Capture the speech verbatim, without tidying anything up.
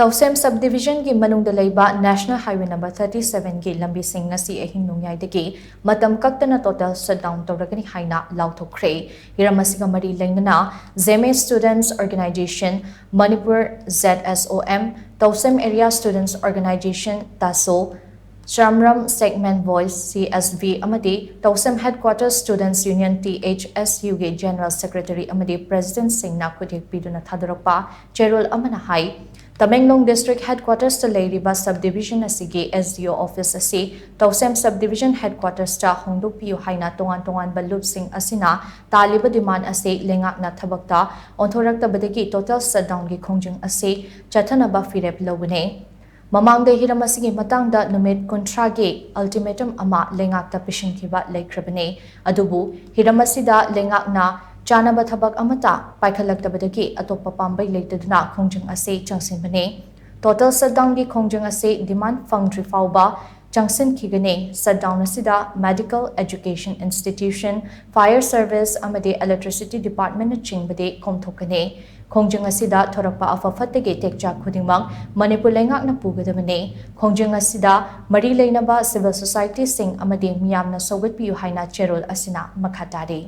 ꯇꯧꯁꯦꯝ sub ꯗꯤꯕꯤꯖꯟꯒꯤ ꯃꯅꯨꯡꯗ ꯂꯩꯕ National Highway number thirty seven ꯒꯤ ꯂꯝꯕꯤꯁꯤꯡ ꯉꯁꯤ ꯑꯍꯤꯡ ꯅꯣꯡꯌꯥꯏꯗꯒꯤ ꯃꯇꯝ ꯀꯛꯇꯅ total shutdown ꯇꯧꯔꯒꯅꯤ ꯍꯥꯏꯅ ꯂꯥꯎꯊꯣꯛꯈ꯭ꯔꯦ꯫ ꯍꯤꯔꯝ ꯑꯁꯤꯒ ꯃꯔꯤ ꯂꯩꯅꯅ Zeme Students Organization, Manipur Z S O M, Tousem Area Students Organization, TASO, Sramram Segment Voice, C S V, ꯑꯃꯗꯤ Tousem Headquarters Students Union, T H S U ꯒꯤ General Secretary ꯑꯃꯗꯤ President ꯁꯤꯡꯅ ꯈꯨꯠꯌꯦꯛ ꯄꯤꯗꯨꯅ ꯊꯥꯗꯣꯔꯛꯄ ꯆꯦꯔꯣꯜ ꯑꯃꯅ ꯍꯥꯏ, ꯇꯃꯦꯡꯂꯣꯡ District Headquarters ꯇ ꯂꯩꯔꯤꯕ sub division ꯑꯁꯤꯒꯤ S D O office ꯑꯁꯤ ꯇꯧꯁꯦꯝ sub division headquarters ꯇ ꯍꯣꯡꯗꯣꯛꯄꯤꯌꯨ ꯍꯥꯏꯅ ꯇꯣꯉꯥꯟ ꯇꯣꯉꯥꯟꯕ ꯂꯨꯞꯁꯤꯡ ꯑꯁꯤꯅ ꯇꯥꯜꯂꯤꯕ demand ꯑꯁꯤ ꯂꯩꯉꯥꯛꯅ ꯊꯕꯛꯇ ꯑꯣꯟꯊꯣꯔꯛꯇꯕꯗꯒꯤ total shutdown ꯒꯤ ꯈꯣꯡꯖꯪ ꯑꯁꯤ ꯆꯠꯊꯅꯕ ꯐꯤꯔꯦꯞ ꯂꯧꯕꯅꯤ꯫ ꯃꯃꯥꯡꯗ ꯍꯤꯔꯝ ꯑꯁꯤꯒꯤ ꯃꯇꯥꯡꯗ ꯅꯨꯃꯤꯠ ꯀꯨꯟꯊ꯭ꯔꯥꯒꯤ ultimatum ꯑꯃ ꯂꯩꯉꯥꯛꯇ ꯄꯤꯁꯤꯟꯈꯤꯕ ꯂꯩꯈ꯭ꯔꯕꯅꯤ꯫ ꯑꯗꯨꯕꯨ ꯍꯤꯔꯝ ꯑꯁꯤꯗ ꯂꯩꯉꯥꯛꯅ ꯆꯥꯅꯕ ꯊꯕꯛ ꯑꯃꯠꯇ ꯄꯥꯏꯈꯠꯂꯛꯇꯕꯗꯒꯤ ꯑꯇꯣꯞꯄ ꯄꯥꯝꯕꯩ ꯂꯩꯇꯗꯨꯅ ꯈꯣꯡꯖꯪ ꯑꯁꯤ ꯆꯪꯁꯤꯟꯕꯅꯤ꯫ Total shutdown ꯒꯤ ꯈꯣꯡꯖꯪ ꯑꯁꯤ demand ꯐꯪꯗ꯭ꯔꯤ ꯐꯥꯎꯕ ꯆꯪꯁꯤꯟꯈꯤꯒꯅꯤ꯫ Shutdown ꯑꯁꯤꯗ medical, education institution, fire service ꯑꯃꯗꯤ electricity department ꯅꯆꯤꯡꯕꯗꯤ ꯀꯣꯝꯊꯣꯛꯀꯅꯤ꯫ ꯈꯣꯡꯖꯪ ꯑꯁꯤꯗ ꯊꯣꯔꯛꯄ ꯑꯐ ꯐꯠꯇꯒꯤ ꯇꯦꯛꯆꯥꯛ ꯈꯨꯗꯤꯡꯃꯛ ꯃꯅꯤꯄꯨꯔ ꯂꯩꯉꯥꯛꯅ ꯄꯨꯒꯗꯕꯅꯤ꯫ ꯈꯣꯡꯖꯪ ꯑꯁꯤꯗ ꯃꯔꯤ ꯂꯩꯅꯕ civil society ꯁꯤꯡ ꯑꯃꯗꯤ ꯃꯤꯌꯥꯝꯅ ꯁꯧꯒꯠꯄꯤꯌꯨ ꯍꯥꯏꯅ ꯆꯦꯔꯣꯜ ꯑꯁꯤꯅ ꯃꯈꯥ ꯇꯥꯔꯤ꯫